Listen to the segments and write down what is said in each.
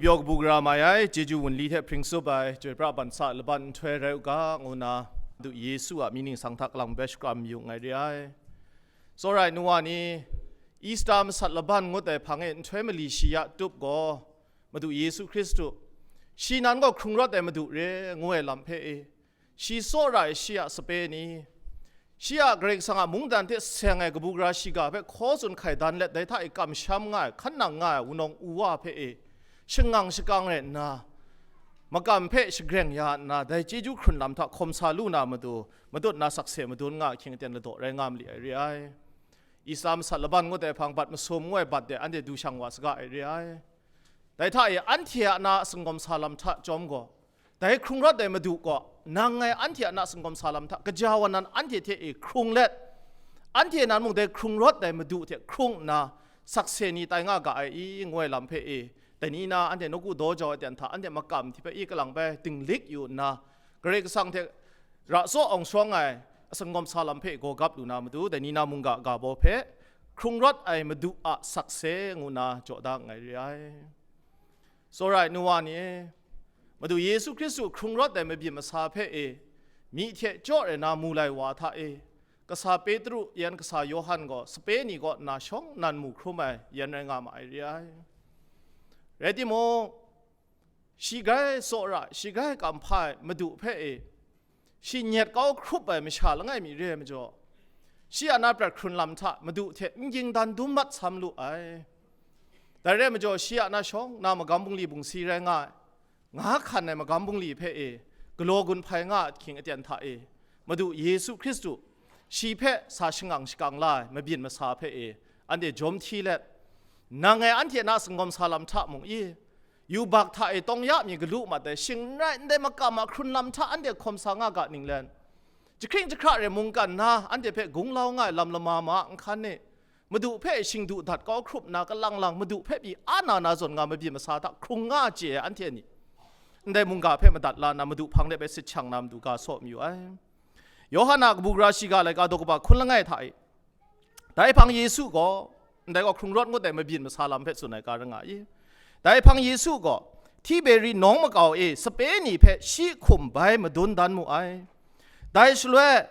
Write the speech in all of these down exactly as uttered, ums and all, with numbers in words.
Yawk bu gara mai ai, chyeju wunli hte hpring tsup ai, chyoi pra ban sa laban nhtoi rai u ga, ngu nna, Madu Yesu a mying ningsang hta kalang bai shakram yu nngai re ai. Tsawra ai nu wa ni, Easter masat laban ngut ai hpang e nhtoi mali shi ya tup gaw, Madu Yesu Hkristu, shi nan gaw hkrung rawt ai Madu re, ngu ai lam hpe e, shi tsawra ai shi a sape ni, shi a Karai Kasang a mungdan hte seng ai kabu gara shiga hpe hkaw tsun hkai dan let, dai hta e kamsham nga ai, hkan nang nga ai wunawng u wa hpe e, shangang shakang rai nna, makam hpe shagreng ya nna, dai chyeju hkrun lam hta hkawm sa lu na matu, matut na sakse madun nga ahkying aten ladaw rai nga mali ai re ai. Easter masat laban ngut ai hpang bat masum ngu ai bat de anhte du shang wa saga ai re ai. Dai hta e anhte a na a singawm sa lam hta chyawm gaw, dai hkrung rawt ai Madu gaw, nang ngai anhte a na a singawm sa lam hta kaja wa nan anhte hte e hkrung let, anhte nan mung dai hkrung rawt ai Madu hte hkrung nna, sakse ni tai nga ga ai i, ngu ai lam hpe e, dai ni na anhte nawku daw jau ai ten hta anhte makam hti hpe i kalang bai dinglik yu nna, Karai Kasang hte ra tsaw awng shawng ai a singawm sa lam hpe gaw gap lu na matu, dai ni na mungga ga baw hpe hkrung rawt ai Madu a sakse ngu na jaw da nngai re ai. Tsawra ai nu wa ni e, Madu Yesu Hkristu hkrung rawt ai mabyin masa hpe e, myi hte chyaw rai na mu lai wa hta e, kasa Petru yan kasa Yawhan gaw sape ni kaw nna shawng nan mu hkrum ai yan rai nga ma ai re ai. Rai timung, shi grai tsawra, shi grai kamhpa ai Madu hpe e, shi nyet kau hkrup ai masha langai mi re ai majaw, shi a na prat hkrun lam hta Madu hte n ging dan dum mat sam lu ai. Dai rai majaw, shi a na shawng na magam bungli bungsi rai nga ai, nga hkan ai magam bungli hpe e, galaw gun hpai nga ahkying aten hta e, Madu Yesu Hkristu, shi hpe sa shangang shakang la ai mabyin masa hpe e, anhte jawm hti let, nang ngai anhte na singawm sa lam hta mung i, yubak hta e tawng ya mi galu mat ai, shing n rai ndai makam a hkrun lam hta anhte hkawm sa nga ga ninglen, jahkring jahkra re mungkan na anhte hpe gunglau nga ai lam lama ma nhkan e, Madu hpe shingdu dat kau hkrup nna, kalang lang Madu hpe pyi a na na zawn nga mabyin masa hta hkrung nga chye ai anhte ni, ndai mungga hpe madat la nna, Madu hpang de bai sit shang na matu ga saw mayu ai. Yawhan a kabu gara shiga laika daw kaba hkun langai hta e, dai hpang Yesu gaw, ndai gaw hkrung rawt ngut ai mabyin masa lam hpe tsun ai ga ra nga i. Dai hpang Yesu gaw, Tiberi nawng makau e sape ni hpe shi hkum bai madun dan mu ai. Dai shaloi,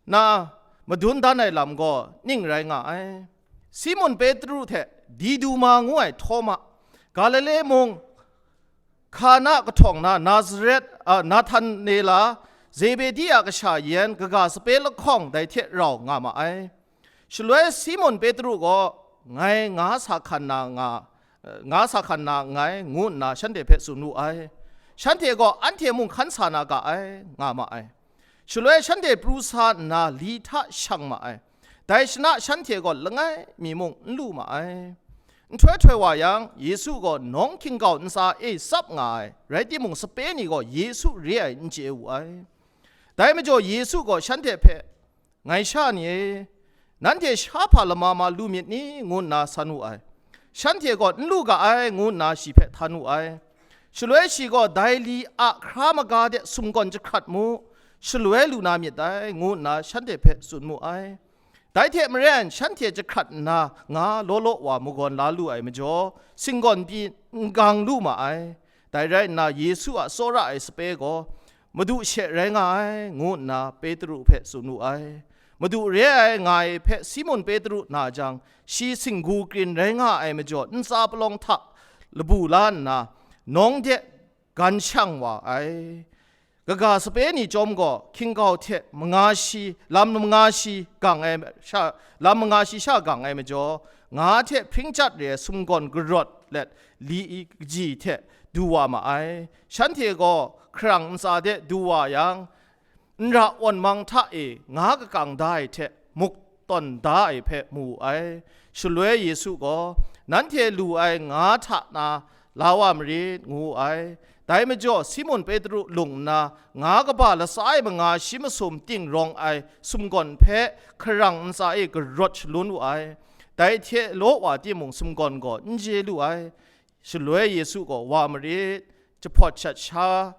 na madun dan ai lam gaw ning rai nga ai. Simun Petru hte Diduma ngu ai Htawma, Galile mung Kana kahtawng na Nazaret, a, Nahtanaela, Zebedi a kasha yan kaga sape lahkawng dai hte rau nga ma ai. Shaloi Simun Petru gaw, "Ngai nga sa hkan na nga, nga sa hkan na nngai," ngu nna shanhte hpe tsun wu ai. Shanhte gaw anhte mung hkan sa na ga ai, nga ma ai. Shaloi shanhte pru sa nna li hta shang ma ai. Dai shana shanhte gaw langai mi mung n lu ma ai. Nhtoi htoi wa yang, Yesu gaw nawng hkinggau ntsa e tsap nga ai, rai timung, sape ni gaw Yesu re ai n chye wu ai. Dai majaw Yesu gaw shanhte hpe, "Ngai sha ni e, nanhte sha hpa lama ma lu myit ni?" ngu nna san wu ai. Shanhte gaw n lu ga ai, ngu nna shi hpe htan wu ai. Shaloi shi gaw dai li a hkra maga de sumgawn jahkrat mu, shaloi lu na myit dai, ngu nna shanhte hpe tsun mu ai. Dai hte maren, shanhte jahkrat nna nga law law wa magawn la lu ai majaw, singgawn pyi n gang lu ma ai. Dai rai nna, Yesu a tsawra ai sape gaw, "Madu she rai nga ai," ngu nna Petru hpe tsun wu ai. Madu re ai nga ai hpe Simun Petru na jang, shi singgu krin rai nga ai majaw, ntsa palawng hta labu la nna, nawng de gan shang wa ai. Kaga sape ni chyawm gaw, hkinggau hte manga shi, lam manga shi gang ai sha, lam manga shi sha gang ai majaw, nga hte hpring chyat re ai sumgawn karawt let li kaji hte du wa ma ai. Shanhte gaw hkarang ntsa de du wa yang, nra awn mang hta e nga kakang da ai hte muk tawn da ai hpe mu wu ai. Shaloi Yesu gaw, "Nanhte lu ai nga hta na la wa marit," ngu wu ai. Dai majaw Simun Petru lung nna, nga kaba latsa e manga shi masum ting rawng ai sumgawn hpe hkarang ntsa e karawt shalun wu ai. Dai hte law wa timung, sumgawn gaw n je lu ai. Shaloi Yesu gaw, "Wa marit, jahpawt shat sha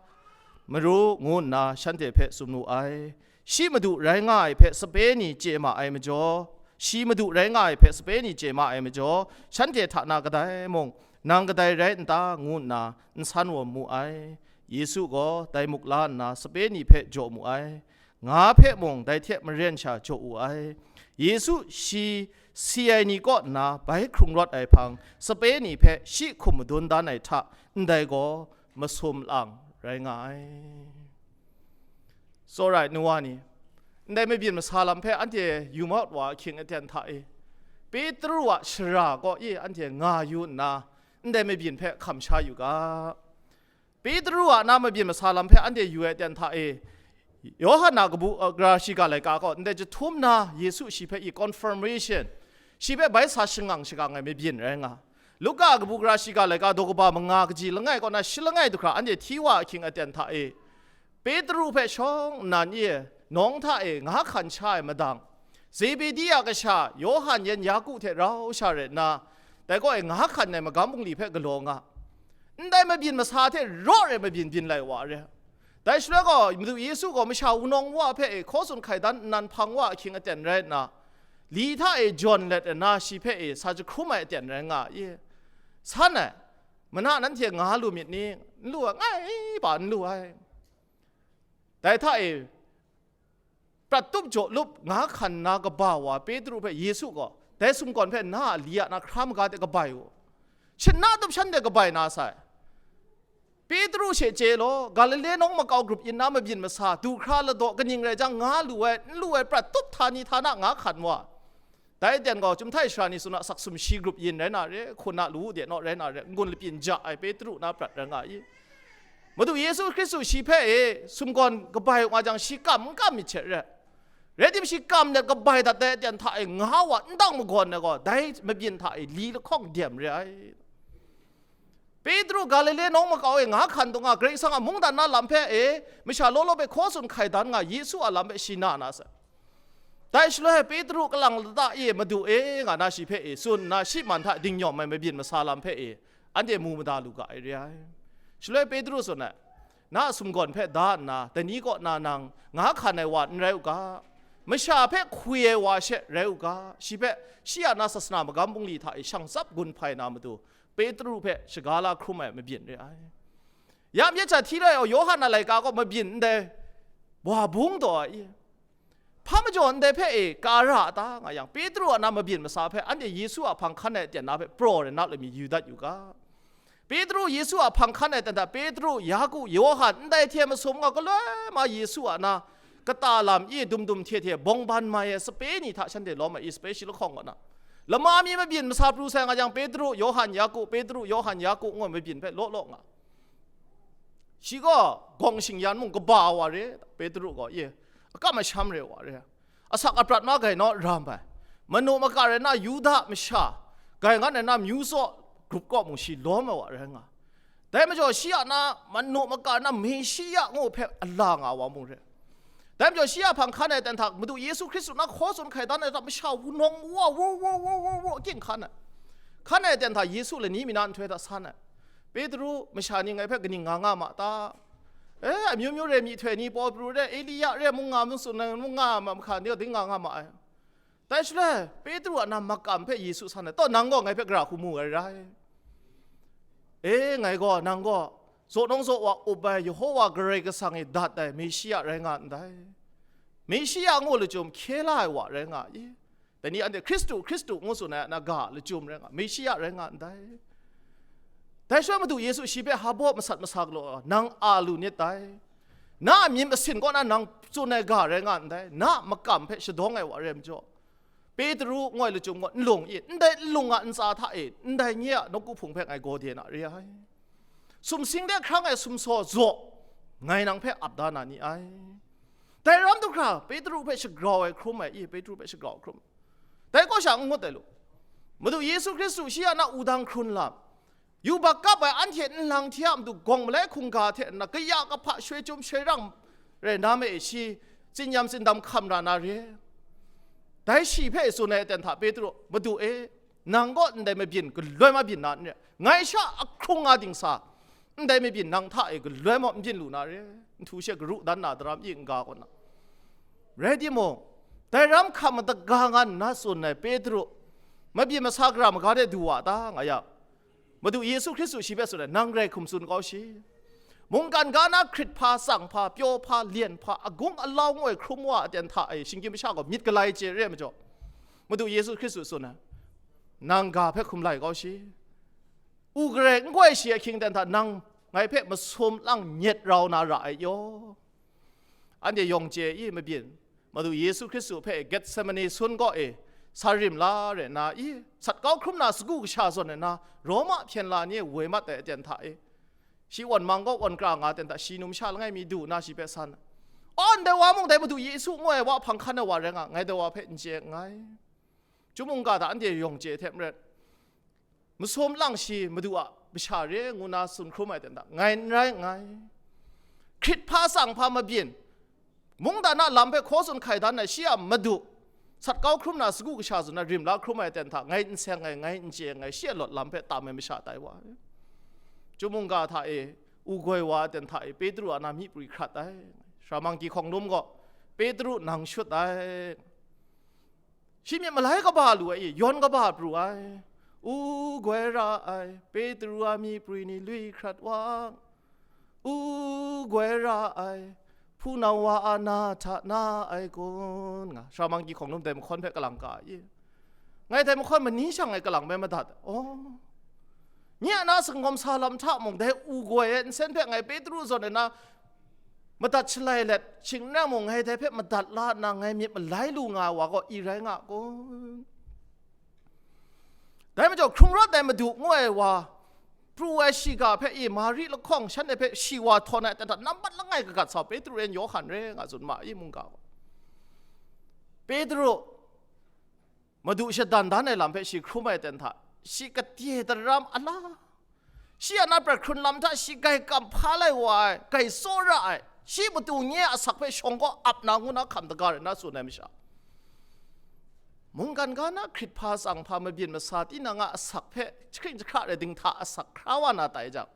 maru," ngu nna shanhte hpe tsun wu ai. Shi Madu rai nga ai hpe sape ni chye ma ai majaw, shi Madu rai nga ai hpe sape ni chye ma ai majaw, shanhte hta na kadai mung Nang kadai rai n ta? Ngu nna n san wawm mu ai. Yesu gaw dai muk la nna sape ni hpe jaw mu ai. Nga hpe mung dai hte maren sha jaw wu ai. Yesu shi si ai ni kaw nna bai hkrung rawt ai hpang, sape ni hpe shi hkum madun dan ai hta ndai gaw masum lang rai nga ai. Tsawra ai nu wa ni, ndai mabyin masa lam hpe anhte yu mat wa ahkying aten hta e, Petru a shara kaw e anhte nga yu nna, ndai mabyin hpe hkam sha yu ga. Petru a na mabyin masa lam hpe anhte yu ai aten hta e, Yawhan a kabu, uh, gara shiga laika gaw ndai jahtum na Yesu shi hpe i confirmation, shi hpe bai sa shangang shagang ai mabyin rai nga. Luka a kabu gara shiga laika daw kaba manga kaji langai kaw na shi langai du hkra anhte hti wa ahkying aten hta e, Petru hpe shawng nnan e, nawng hta e nga hkan sha ai madang, Zebedi a kasha Yawhan yan Yaku hte rau sha rai nna, dai kaw e nga hkan ai magam bungli hpe galaw nga. Ndai mabyin masa hte raw rai mabyin byin lai wa re. Dai shaloi gaw, Madu Yesu gaw masha wunawng wa hpe e hkaw tsun hkai dan nnan hpang wa ahkying aten rai nna, li hta e jawn let ai na shi hpe e sa jahkrum ai aten rai nga i. San ai, mana nanhte nga lu myit ni? N lu ai, ngai ba n lu ai. Dai hta e prat tup jaw lup nga hkan na kaba wa Petru hpe Yesu gaw dai sumgawn hpe na a li a na hkra maga de kabai u. Shin na tup shan de kabai na sai. Petru she chye law, Galile nawng makau grup yin na mabyin masa, du hkra ladaw kaning rai jang nga lu ai, n lu ai prat tup htani htana nga hkan wa. Dai aten gaw, chyum htai sara ni tsun a, asak sumshi grup yin rai na re, hkun a lawu de naw rai na re, n-gun lapyin ja ai Petru na prat rai nga i. Madu Yesu Hkristu shi hpe e sumgawn kabai u nga jang, shi kam n kam myit hte re. Rai tim, shi kam let kabai dat ai aten hta e nga wa n dang magawn ai gaw, dai mabyin hta e li lahkawng dem re ai. Petru Galile nawng makau e nga hkan dung a, Karai Kasang a mungdan na lam hpe e masha law law hpe hkaw tsun hkai dan nga Yesu a lam hpe shi na na sai. Dai shaloi Petru kalang lata e, Madu e, nga na shi hpe e tsun nna, shi man hta dingyawm ai mabyin masa lam hpe e anhte mu mada lu ga ai re ai. Shaloi Petru tsun ai, na a sumgawn hpe da nna, dai ni kaw na nang nga hkan ai wa n rai u ga, masha hpe hkwi ai wa she rai u ga, shi hpe shi a na sasana magam bungli hta e shang tsap gun hpai na matu, Petru hpe shaga la hkrum ai mabyin re ai. Ya myit hta hti lai, Yawhan a laika gaw mabyin ndai wa bung taw ai. Hpa majaw ndai hpe e ka ra a ta nga yang, Petru a na mabyin masa hpe anhte Yesu a hpang hkan ai aten na hpe praw rai na lami yu dat yu ga. Petru Yesu a hpang hkan ai aten hta Petru, Yaku, Yawhan ndai hte masum nga galoi ma Yesu a na kata lam e dum dum hte hte bawng ban mai ai sape ni hta shanhte lawm ai, especially lahkawng kaw na. Lama mi mabyin masa pru sai nga yang, Petru, Yawhan, Yaku, Petru, Yawhan, Yaku ngu ai mabyin hpe law law nga. Shi gaw gawng shing-yan mung kaba wa re, Petru gaw, ye, akam asham re wa re. Asak aprat ma gai naw ram ai. Manu maka rai na Yuda masha, gai ngan ai na myu tsaw grup kaw mung shi lawm ai wa rai nga. Dai majaw shi a na manu maka na Meshiya ngu hpe ala nga wa mung re. Dai majaw shi a hpang hkan ai aten hta Madu Yesu Hkristu na hkaw tsun hkai dan ai hta masha wunawng wa, wa, wa, wa, wa, wa, king hkan ai. Hkan ai aten hta Yesu lani mi na nhtoi hta san ai. Petru, masha ni ngai hpe kaning nga nga ma ta? E, amyu myu re, myihtoi ni, Pawlu re, Elia re, mung nga, mung tsun ai, mung nga ma, mahka ni ding nga nga ma ai. Dai shaloi, Petru a na makam hpe Yesu san ai, taw, nang gaw ngai hpe gara hku mu ai rai. E, ngai gaw, nang gaw, zaw nawng zaw wa up ai Yehova Karai Kasang e dat ai Meshiya rai nga ndai. Meshiya ngu lachyum hkye la ai wa rai nga i. Dai ni anhte Hkristu, Hkristu ngu tsun ai a na ga lachyum rai nga, Meshiya rai nga ndai. Dai shaloi Madu Yesu shi hpe hpa baw masat masa galaw, nang a lu nit dai. Na a myit masin kaw na nang tsun ai ga rai nga ndai. Na a makam hpe shadawng ai wa rai majaw, Petru ngu ai lachyum gaw nlung i, ndai nlung a ntsa hta e, ndai nye a nawku hpung hpe ngai gaw de na re ai. Sumsing de hkrang ai sumsaw zaw, ngai nang hpe ap da na ni ai. Dai ram du hkra, Petru hpe shagrau ai hkrum ai, i, Petru hpe shagrau ai hkrum. Dai kaw sha n ngut ai lu. Madu Yesu Hkristu shi a na wudang hkrun lam, yubak kap ai anhte nlang hti a matu gawng malai hkungga hte nna kaya kahpa shoi chyum shoi rang rai na ma e, shi tsinyam tsindam hkam ra na re. Dai shi hpe tsun ai aten hta Petru, Madu e, nang gaw ndai mabyin galoi ma byin na n re, ngai sha ahkrung nga dingsa, ndai mabyin nang hta e galoi ma n byin lu na re, nhtu she garu dan na daram i n-ga kaw na. Rai timung, dai ram hkam madaga nga nna tsun ai Petru, mabyin masa gara maga de du wa ta nga yang, Madu Yesu Hkristu shi hpe tsun ai, nang rai hkum tsun kau shi. Mungkan ga na hkrit hpa, tsang hpa, pyaw hpa, lyen hpa, agung alau ngoi hkrum wa a ten hta e, shinggyim masha gaw myit galai chye re ai majaw, Madu Yesu Hkristu tsun ai, nang ga hpe hkum lai kau shi. U garai n goi shi ahkying ten hta nang ngai hpe masum lang nyet rau na ra ai yaw. Anhte yawng chye i mabyin, Madu Yesu Hkristu hpe Getsemane sun kaw e sa rim la re na i, sat kau hkrum na sagu kasha zawn ai na, Roma hpyen la ni e woi mat ai aten hta e, shi wan mang kaw wan kra nga ten hta, shi numsha langai mi du na shi hpe san. Awn dai wa mung dai Madu Yesu ngu ai wa hpang hkan ai wa rai nga, ngai dai wa hpe n chye nngai. Chyum mungga hta anhte yawng chye hte maren, masum lang shi Madu a masha re ngu na tsun hkrum ai ten hta, ngai n rai nngai. Hkrit hpa tsang hpa mabyin, mungdan a lam hpe hkaw tsun hkai dan ai shi a Madu, sat kau hkrum na sagu kasha zawn na rim la hkrum ai ten hta, ngai n seng ai, ngai n chye ai, ngai shi a lawt lam hpe tam ai masha tai wa ai. Chyum mungga hta e, u goi wa ten hta e, Petru a na myi prwi hkrat ai. Sara mang hkyihkawng lum gaw, Petru nang shut ai. Shi myit malai kaba lu ai, yawn kaba pru ai. U goi ra ai, Petru a myi prwi ni lui hkrat wa, u goi ra ai, hpunau wa a na hta na ai kun, nga, Sara mang hkyihkawng lum dai mahkawn hpe kalang ka ai. Ngai dai mahkawn mani shang ngai kalang bai madat. Oh. Nye a na sangawm sa lam hta mung, dai u goi ai nsen hpe ngai Petru zawn ai na madat shalai let, shing n rai mung, ngai dai hpe madat la nna ngai myit malai lu nga ai wa gaw i rai nga kun? Dai majaw, hkrung rawt ai Madu ngu ai wa, pru ai shiga hpe i, Mari lahkawng shanhte hpe shi wa htawn ai ten hta, nambat langai kagat sa, Petru yan Yawhan re nga tsun ma i, mungga gaw. Petru, Madu shadan dan ai lam hpe shi hkrum ai ten hta, shi kade daram ala, shi a na prat hkrun lam hta shi grai kamhpa lai wa ai, grai tsawra ai, shi matu nye a asak hpe shawng kaw ap na ngu na hkam daga rai na tsun ai masha, mungkan ga na hkrit hpa tsang hpa mabyin masa tinang a asak hpe jahkring jahkra rai dinghta asak hkra wa na tai jang,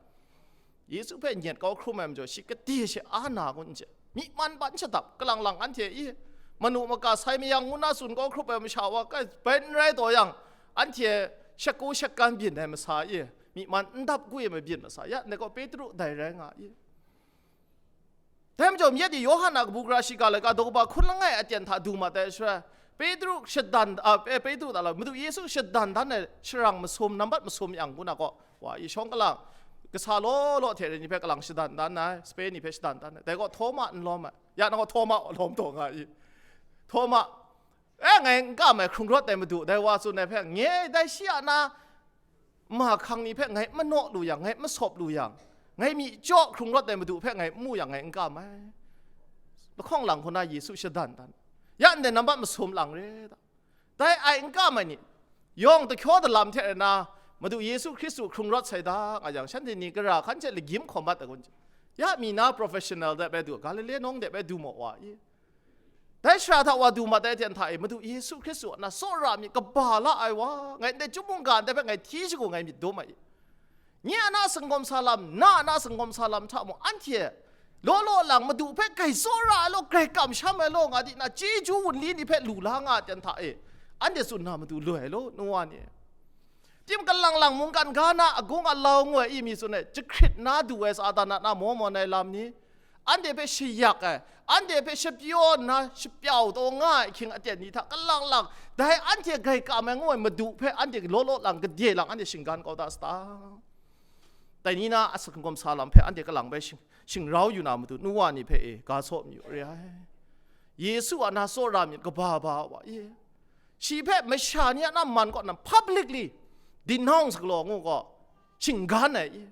Yesu hpe nyet kau hkrum ai majaw, shi kade she a na ngun n chye. Myi man ban shadap, kalang lang anhte i, manu maka sai mayang ngu na tsun kau hkrup ai masha wa kai bai n rai taw yang, anhte shakku shakan byin ai masa i, myi man n dap gwi ai mabyin masa ya, ndai gaw Petru dai rai nga i. Dai majaw, myit i Yawhan a kabu gara shiga laika daw kaba hkun langai aten hta du mat ai shaloi, Petru shadan, a, Pe-, Petru ta la, Madu Yesu shadan dan ai sharang masum, nambat masum yang ngu na gaw, wa i shawng kalang, kasa law law hte rai ni hpe kalang shadan dan ai, sape ni hpe shadan dan ai. Dai gaw Htawma n lawm ai. Ya nang gaw Htawma lawm taw nga i. Htawma, e, ngai n kam ai, hkrung rawt ai Madu, dai wa tsun ai hpe, nye dai shi a na ma hkang ni hpe ngai n manaw lu yang, ngai n masawp lu yang, ngai myi jaw hkrung rawt ai Madu hpe ngai n mu yang, ngai n kam ai. Lahkawng lang hku na Yesu shadan dan. Ya ndai nambat masum lang re ta. Dai ai n kam ai ni, yawng dahkyaw dalam hte rai na, Madu Yesu Hkristu hkrung rawt sai da nga yang, shanhte ni gara hkan hte lagyim hkawm mat ai kun, ya mi na professional de bai du, Galile nawng de bai du maw wa i? Dai sara hta wa du mat ai ten hta e, Madu Yesu Hkristu a na tsawra myit kaba la ai wa, ngai ndai chyum mungga ndai hpe ngai hti shagu ngai myit dum ai i. Nye a na sangawm sa lam, na a na sangawm sa lam hta mung, anhte law law lang Madu hpe grai tsawra ai law, grai kamsham ai law nga di na, chyeju wunli ni hpe lu la nga ai ten hta e, anhte tsun na matu lu ai law, nu wa ni. Tim kalang lang mungkan ga na agung alau ngu ai i mi tsun ai, jahkrit na du ai Satan a na maw mawn ai lam ni, anhte hpe shayak ai, anhte hpe shapyaw nna shapyau taw nga ai ahkying aten ni hta kalang lang, dai anhte grai kam ai ngu ai Madu hpe anhte law law lang, gade lang anhte shinggan kau da sata. Dai ni na a sangawm sa lam hpe anhte kalang bai shing, shingrau yu na matu, nu wa ni hpe e, ga saw mayu re ai. Yesu a na tsawra myit kaba ba wa e. Shi hpe masha ni a na man kaw nan publicly denounce galaw ngu gaw, shinggan ai i.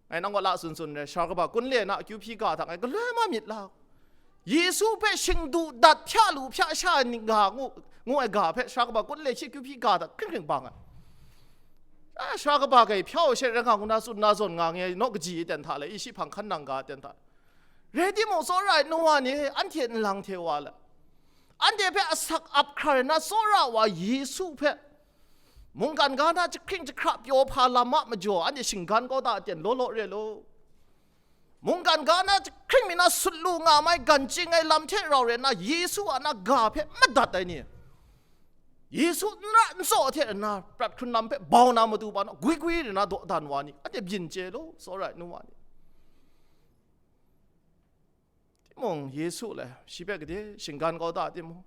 Ngai nang kaw la tsun tsun re, sara kaba kunle na akyu hpyi ga hta ngai galoi ma myit la. Yesu hpe shingdu dat hpya lu hpya sha ai ni ga ngu, ngu ai ga hpe sara kaba kunle shi akyu hpyi ga hta hkring hkring bang ai. A, sara kaba grai hpya u she rai nga ngu na tsun na zawn nga nge naw kaji ten hta le, i shi hpang hkan nang ga ten hta. Rai timung, tsawra ai nu wa ni, anhte nlang hte wa le, anhte hpe asak ap hkra rai na tsawra wa Yesu hpe, mungkan ga na jahkring jahkra pyaw hpa lam a majaw, anhte shinggan kau da aten law law re law. Mungkan ga na jahkring mi na sut lu nga mai gan ching ai lam hte rau rai na, Yesu a na ga hpe madat ai ni, Yesu n ra n tsaw hte nna prat hkrun lam hpe bau na matu pa naw, gwi gwi nna dawdan wa ni, anhte byin chye law, tsawra ai nu wa ni. Timung Yesu le shi hpe gade shinggan kau da timung,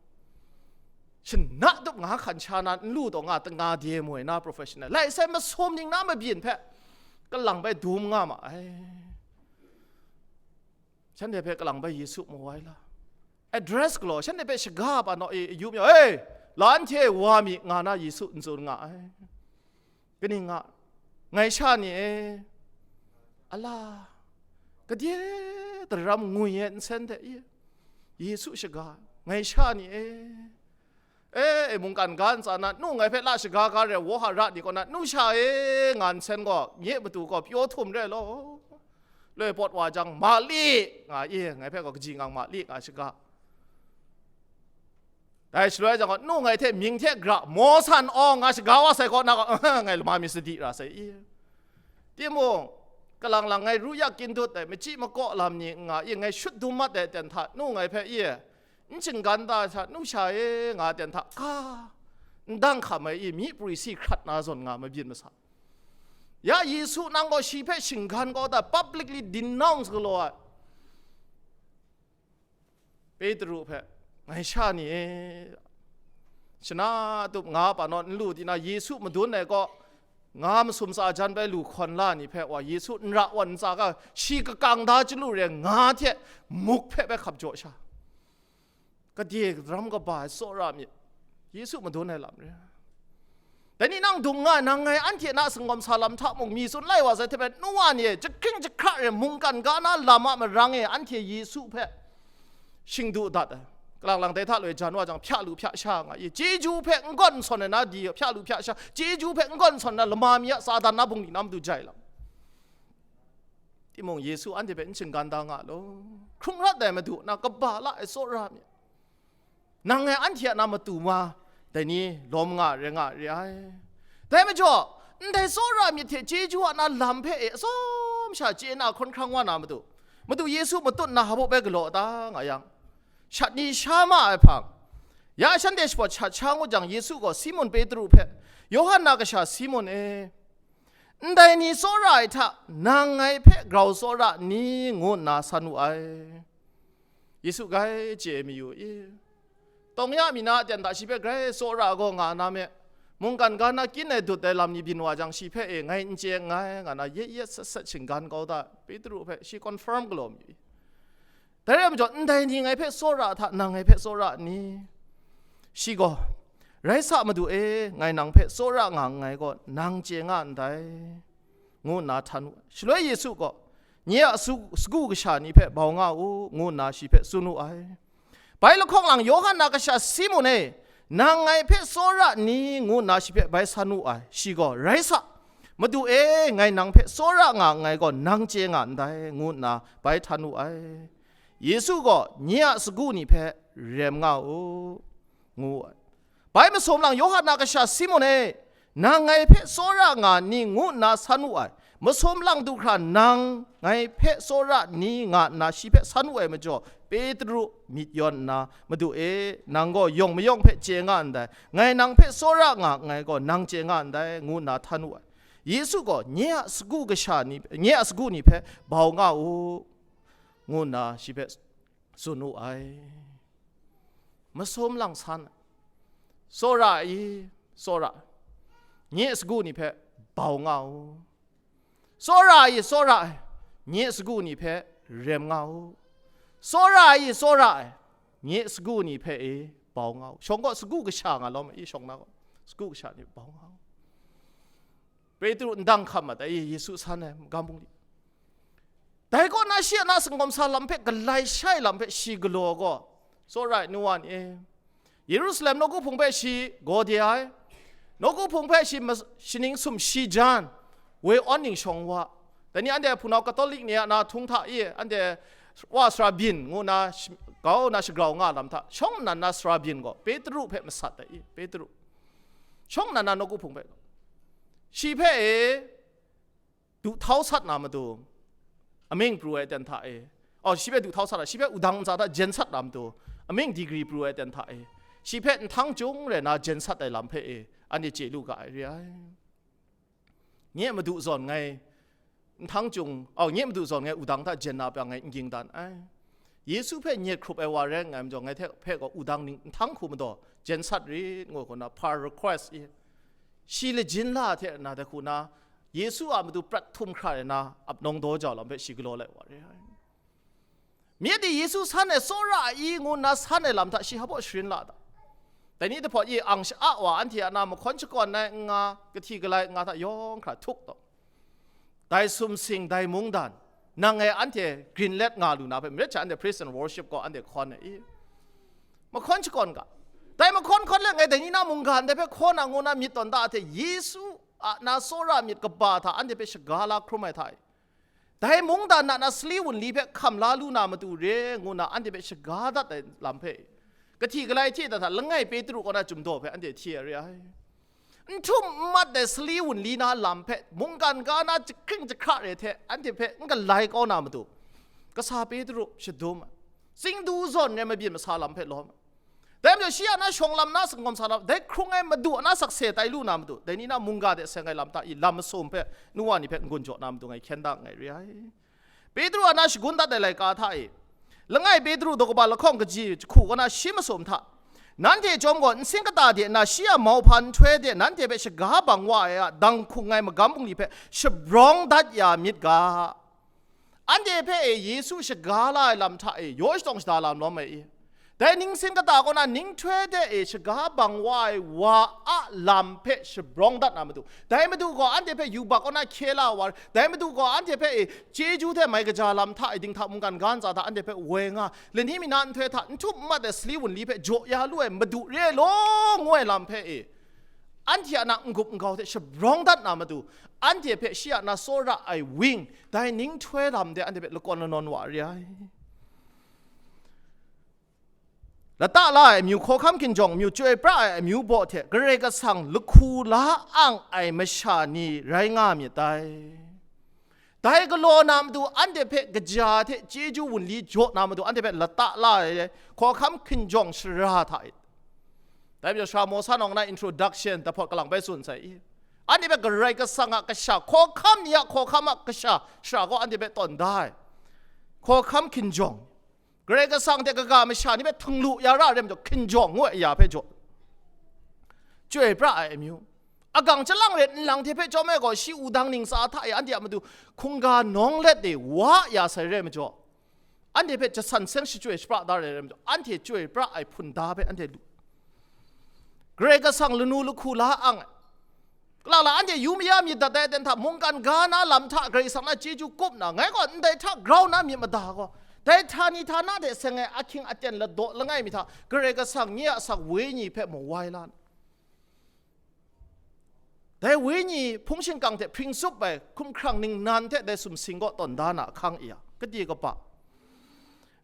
shana tup nga hkan sha na n lu taw nga, nga de moi na professional. Lai sai masum ning na mabyin hpe kalang bai dum nga ma ai. Shanhte hpe kalang bai Yesu mu ai la. Address galaw, shanhte hpe shaga pa naw e, yu myau, "Ei, la anhte wa mi," nga na Yesu n tsun nga ai. Kaning nga, ngai sha ni e, ala, kadye daram ngwi e nsen hte i, Yesu shaga, ngai sha ni e, e, e, mungkan ga ntsa na, nu ngai hpe la shaga ga re, wohara ni kaw na, nu sha e, nga nsen gaw, nye matu gaw pyaw htum re law, loi pawt wa jang, Mali, nga i, ngai hpe gaw kaji ngang Mali, nga shaga. Dai shaloi jang gaw, nu ngai hte mying hte gra, maw san awng nga shaga wa sai kaw na gaw, ngai lama mi sadi ra sai i. Timung, kalang lang ngai ru yak kyin dut ai, machyi makaw lam ni nga i, ngai shut dum mat ai ten hta, nu ngai hpe i, n shinggan da hta, nu sha e nga ten hta, ka, n dang hkam ai i, myi prwi si hkrat na zawn nga mabyin masa. Ya Yesu nang gaw shi hpe shinggan kau da, publicly denounce galaw ai. Petru hpe, ngai sha ni e, shana tup nga pa naw n lu di na, Yesu madun ai kaw, nga masum tsa jan bai lu hkawn la ni hpe wa, Yesu n ra wan ntsa ga, shi kakang da chyalu re nga hte muk hpe bai hkap jaw sha. Kadye ram kaba ai tsawra myit, Yesu madun ai lam re. Dai ni nang dung nga, nang ngai anhte na singawm sa lam hta mung mi tsun lai wa sai hte maren, nu wa ni e, jahkring jahkra re mungkan ga na lam a marang e, anhte Yesu hpe shingdu dat ai. Kalang lang dai hta loi jan wa jang, hpya lu hpya sha nga i, chyeju hpe n gawn n sawn ai na di, hpya lu hpya sha, chyeju hpe n gawn n sawn ai na lama mi a Satan na bungli na matu jai lam. Timung Yesu anhte hpe n shinggan da nga law, hkrung rawt ai Madu na kaba la ai tsawra myit. Nang ngai anhte a na matu ma, dai ni lawm nga re nga re ai. Dai majaw, ndai tsawra myit hte chyeju a na lam hpe e atsawm sha chye na hkawn hkrang wa na matu, Madu Yesu matut na hpa bai galaw da nga yang, shat ni sha ma ai hpang, ya shanhte shapawt shat sha ngut jang, Yesu gaw Simun Petru hpe, Yawhan na kasha Simun e, ndai ni tsawra ai hta, nang ngai hpe grau tsawra ni? ngu nna san wu ai. Yesu grai chye mayu i, tawng ya mi na a ten hta shi hpe grai tsawra gaw nga na me, mungkan ga na kyin ai dut ai lam ni byin wa jang, shi hpe e ngai n chye nngai, nga na yet yet set set shinggan kau da, Petru hpe shi confirm galaw mayu i. Dai rai majaw, ndai ni ngai hpe tsawra hta, nang ngai hpe tsawra ni? Shi gaw, rai sa, Madu e, ngai nang hpe tsawra nga nngai gaw, nang chye nga ndai, ngu nna htan wu ai. Shaloi Yesu gaw, nye a su-, sagu kasha ni hpe bau nga u, ngu nna shi hpe tsun wu ai. Bai lahkawng lang Yawhan a kasha Simun e, nang ngai hpe tsawra ni? ngu nna shi hpe bai san wu ai. Shi gaw, rai sa, Madu e, ngai nang hpe tsawra nga nngai gaw, nang chye nga ndai, ngu nna bai htan wu ai. Yesu gaw, nye a sagu ni hpe rem nga u, ngu wu ai. Bai masum lang Yawhan a kasha Simun e, nang ngai hpe tsawra nga ni? ngu nna san wu ai. Masum lang du hkra nang ngai hpe tsawra ni? nga nna shi hpe san wu ai majaw, Petru myit yawn nna, Madu e, nang gaw yawng mayawng hpe chye nga ndai, ngai nang hpe tsawra nga nngai gaw, nang chye nga ndai, ngu nna htan wu ai. Yesu gaw, nye a sagu kasha ni, nye a sagu ni hpe bau nga u, ngu nna shi hpe tsun wu ai. Masum lang san, tsawra ai, tsawra ai, nye sagu ni hpe bau nga u. Tsawra ai, tsawra ai, nye sagu ni hpe rem nga u. Tsawra ai, tsawra ai, nye sagu ni hpe e bau nga u. Shawng gaw sagu kasha nga lawm ai, shawng na gaw sagu kasha ni bau nga u. Petru n dang hkam mat ai, Yesu san ai magam bungli. Dai kaw na shi a na singawm sa lam hpe galai shai lam hpe shi galaw gaw, tsawra ai nu wa ni e, Yerusalem nawku hpung hpe shi gaw de ai, nawku hpung hpe shi mas-, shaning sum shi jan, woi awn ning shawng wa. Dai ni anhte hpunau Katolik ni a na htung hta i, anhte wa sara byin ngu na sh-, grau na shagrau nga lam hta, shawng nnan na sara byin gaw Petru hpe masat ai i, Petru. Shawng nnan na nawku hpung hpe, shi hpe e, duhtau sat na matu, amying pru ai ten hta e, oh, shi hpe duhtau sat ai, shi hpe wudang ntsa hta jen sat na matu, amying degree pru ai ten hta e, Shi hpe nhtang chyung rai na jen sat ai lam hpe e, anhte chye lu ga ai re ai. Nye madu zawn ngai, nhtang chyung, oh, nye madu zawn ngai wudang hta jen na pang ngai n ging dan ai. Yesu hpe nyet hkrup ai wa rai nngai majaw, ngai hte hpe gaw wudang ning nhtang hku madaw jen sat rit ngu hku na par request i. Shi lajin la hte na dai hku na, Yesu a matu prat htum hkra ai na, ap nawng daw jau lam hpe shi galaw lai wa re ai. Myit e Yesu san ai tsawra ai i ngu nna san ai lam hta shi hpa sharin la ta? Dai ni dahpawt i ang sha-, a wa anhte a na mahkawn shakawn ai n nga, kahti galai n nga hta yawng hkra htuk taw. Dai sumsing, dai mungdan, nang e anhte grin let nga lu na hpe, marit sha anhte praise and worship gaw anhte hkawn ai i. Mahkawn shakawn ga. Dai mahkawn hkawn let ngai dai ni na mungga ndai hpe hkaw na ngu na myit tawn da hte Yesu a na tsawra myit kaba hta anhte hpe shaga la hkrum ai hta e. Dai mungdan na na sali wunli hpe hkam la lu na matu re ngu na anhte hpe shaga dat ai lam hpe, kahti galai hte da hta langai Petru kaw na chymdaw hpe anhte hti ai re ai. N htum n mat ai sali wunli na lam hpe mungkan ga na jahkring jahkra re hte anhte hpe n galai kau na matu, kasa Petru shadum ai. Tsingdu zawn re mabyin masa lam hpe lawm ai. Dai majaw shi a na shawng lam na sanggawm sa lam, dai hkrung ai madu a na sakse tai lu na matu, dai ni na mungga de seng ai lam hta i lam masum hpe nu wa ni hpe n-gun jaw na matu ngai hkyen da nngai re ai. Petru a na shagun dat ai laika hta e, langai Petru daw kaba lahkawng kaji jahku kaw na shi masum hta, nanhte chyawm gaw nsin kata de nna shi a mauhpa nhtoi de nanhte hpe shaga bang wa ai a dang hkung ai magam bungli hpe shabrawng dat ya myit ga. Anhte hpe e Yesu shaga la ai lam hta e yaw shadawng shada lam lawm ai i? Dai ningsin kata kaw na nhtoi de e shaga bang wa ai wa a lam hpe shabrawng dat na matu, dai matu gaw anhte hpe yubak kaw na hkye la wa, dai matu gaw anhte hpe e chyeju hte mai kaja lam hta e dinghta mungkan ga ntsa hta anhte hpe woi nga, lani mi na nhtoi hta n htum n mat ai sali wunli hpe jaw ya lu ai madu re ai law, ngu ai lam hpe e, anhte a na n-gup n-gau hte shabrawng dat na matu, anhte hpe shi a na tsawra ai wing, dai nhtoi lam de anhte hpe lakawn lanawn wa re ai. Lata la ai amyu, hkawhkam hkinjawng amyu, chyoi pra ai amyu baw hte Karai Kasang lahku la ang ai masha ni rai nga myit dai. Dai galaw na matu anhte hpe kaja hte chyeju wunli jaw na matu anhte hpe lata la ai hkawhkam hkinjawng shara hta e. Dai majaw sara Mawsa nawng na introduction dahpawt kalang bai tsun sai i. Anhte hpe Karai Kasang a kasha, hkawhkam ni a hkawhkam a kasha shara gaw anhte hpe tawn da ai. Hkawhkam hkinjawng. Karai Kasang hte kaga masha ni hpe htinglu ya ra ai rai majaw, hkinjawng ngu ai ya hpe jaw. Chyoi pra ai amyu. Agang chyalang ret nlang hte hpe chyawm ai gaw, shi wudang ningsa hta e anhte a matu hkungga nawng let e wa ya sai rai majaw, anhte hpe jasan seng shachyoi shapra da rai rai majaw, anhte chyoi pra ai hpunda hpe anhte lu. Karai Kasang lanu lahku la ang ai. Kalang la anhte yu maya myit dat ai aten hta mungkan ga na lam hta Karai Kasang na chyeju kup na, ngai gaw ndai hta grau na myit mada gaw, dai htani htana hte seng ai ahkying aten ladaw langai mi hta Karai Kasang nye a asak wenyi hpe mawai la na. Dai wenyi hpung shingkang hte hpring tsup ai hkumhkrang ningnan hte dai sumsing kaw tawn da na ahkang e yang, kade kapa,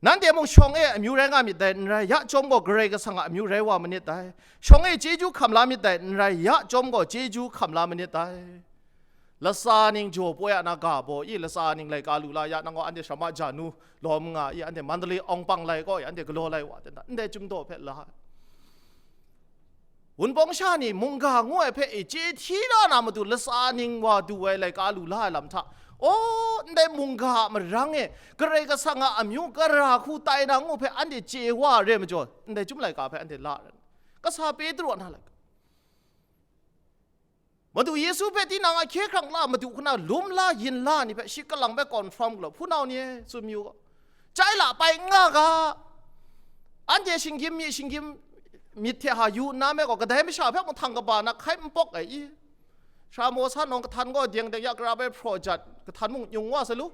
nanhte mung shawng e amyu rai nga myit dai, n rai, ya chyawm gaw Karai Kasang a amyu rai wa manit dai. Shawng e chyeju hkam la myit dai, n rai, ya chyawm gaw chyeju hkam la manit dai. Latsa ning jaw poi a na ga baw i, latsa ning laika lu la ya, nang gaw anhte sara ma ja nu lawm nga i, anhte Mandalay awng pang lai kaw i, anhte galaw lai wa ten ta, ndai chyum daw hpe la. Wunpawng sha ni mungga ngu ai hpe e chye hti la na matu latsa ning wa du ai laika lu la ai lam hta, o, ndai mungga a marang e Karai Kasang a amyu kara hku tai na ngu hpe anhte chye wa re majaw, ndai chyum laika hpe anhte la rai. Kasa Petru a na laika. Madu Yesu hpe tinang a hkye hkrang la, madu hku na lum la, yin la ni hpe shi kalang bai confirm galaw, hpunau ni e, tsun yu gaw, chyai la pai n nga ga, anhte shinggyim mi, shinggyim myit hte ha yu nna me gaw, kadai masha hpe mung htang kaba na hkai n pawk ai i? Sara Mawsa nawng kahtan gaw deng deng ya kara bai hpraw jat, kahtan mung nyung wa sa lu.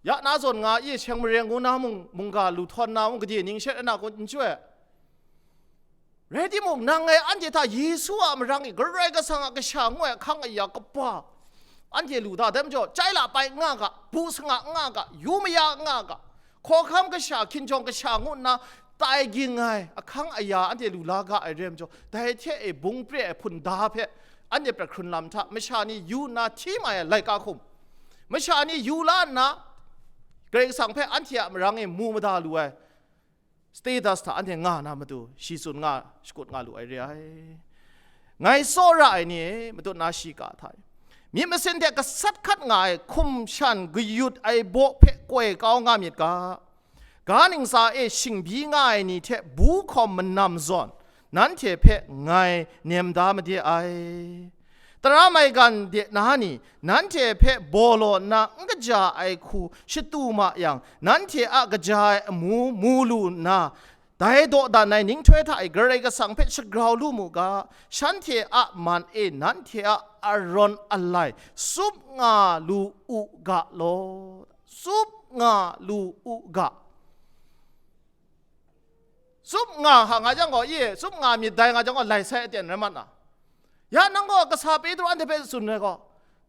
Ya na zawn nga i, sheng mareng ngu na mung, mungga lu htawn na mung, gade ning she na kun n chye. Rai timung, nang e anhte hta Yesu a marang e Karai Kasang a kasha ngu ai ahkang aya kapa anhte lu da, dai majaw, chyai la pai n nga ga, bu sanga n nga ga, yu maya n nga ga, hkawhkam kasha, hkinjawng kasha ngu nna tai ging ai ahkang aya anhte lu la ga ai rai majaw, dai hte e bung pre ai hpunda hpe anhte prat hkrun lam hta, masha ni yu nna hti mai ai laika hkum, masha ni yu la nna Karai Kasang hpe anhte a marang e mu mada lu ai, status hta anhte nga na matu, shi tsun nga, shakut nga lu ai re ai. Ngai tsawra ai ni e, matut na shiga hta e, myit masin hte gasat hkat nga ai hkum shan kayut ai baw hpe koi kau nga myit ga. Ga ntsa e shingbyi nga ai ni hte bu hkawm manam zawn, nanhte hpe ngai nem da made ai. Tara maigan de na ni, nanhte hpe baw law nna n kaja ai hku shatu ma yang, nanhte a kaja ai amu mu lu nna, dai dawdan ai ninghtoi hta e Karai Kasang hpe shagrau lu mu ga, shanhte a man e nanhte a arawn alai tsup nga lu u ga law. Tsup nga lu u ga. Tsup nga ha nga jang gaw, i, tsup nga myit dai nga jang gaw, lai sai aten rai mat na. Ya nang gaw kasa Petru anhte hpe tsun ai gaw,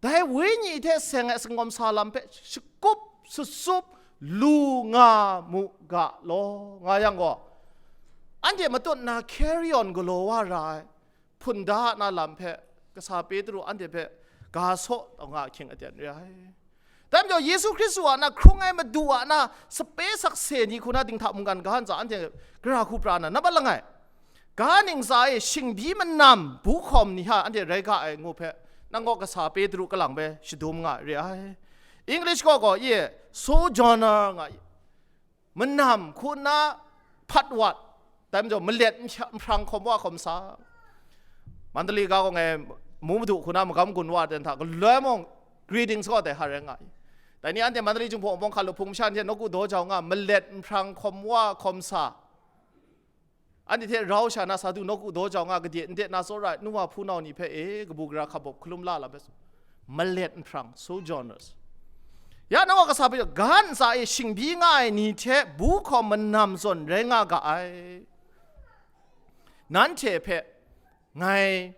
dai Wenyi hte seng ai singawm sa lam hpe shakup sutsup lu nga mu ga law, nga yang gaw, anhte matut na carry on galaw wa ra ai hpunda na lam hpe kasa Petru anhte hpe ga saw taw nga ahkying aten re ai. Dai majaw Yesu Hkristu a na hkrung ai Madu a na sape sakse ni hku na dinghta mungkan ga ntsa anhte gara hku pra na, nambat langai, ga ntsa e shingbyi manam bu hkawm ni hta anhte rai ga ai ngu hpe, nang gaw kasa Petru kalang hpe shadum nga re ai. English gaw gaw, i, sojourner nga i. Manam hku nna hpat wat, dai majaw malet nhpya-, nhprang hkawm wa hkawm sa. Mandali ga gaw ngai mu madu hku na magam gun wa ten hta, galoi mung greetings gaw dai hta rai nga i. Dai ni anhte Mandali Jinghpaw Wunpawng hkalup hpung masha ni hte nawku daw jau nga, malet nhprang hkawm wa hkawm sa. Anhte hte rau sha na sa du nawku daw jau nga, gade nde na tsawra ai nu wa hpunau ni hpe e, kabu gara hkabawp hkalum la lam hpe, malet nhprang, sojourners. Ya nang wa kasa hpe, ga ntsa e shingbyi nga ai ni hte bu hkawm manam zawn rai nga ga ai. Nanhte hpe ngai